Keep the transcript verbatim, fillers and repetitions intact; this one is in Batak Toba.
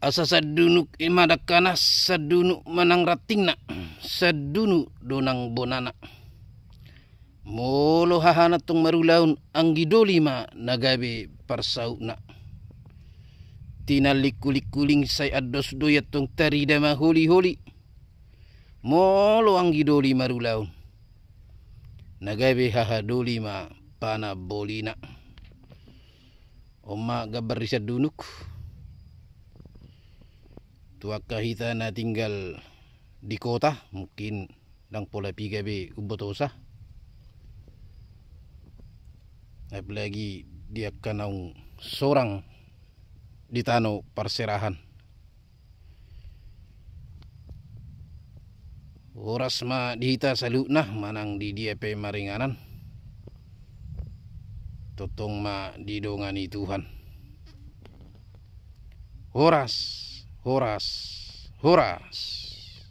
Asa sandunuk i ma dangkana, sandunuk ma nang rantingna, sandunuk do nang bonana. Molo hahana tong marulaon, anggi doli ma na gabe parsautna. Tinallik kuling-kuling sai andos do i, antong tarida ma holi-holi. Molo anggi doli marulaon, na gabe haha doli ma panambolina. On ma gambar ni sandunuk. Tu angka hita na tinggal di kota, mungkin ndang pola piga be umbotosa. Apalagi di angka naung sorang di tano parserahan. Horas ma di hita saluhutna, manang di dia pe maringanan. Tongtong ma didongani Tuhan. Horas, horas, horas.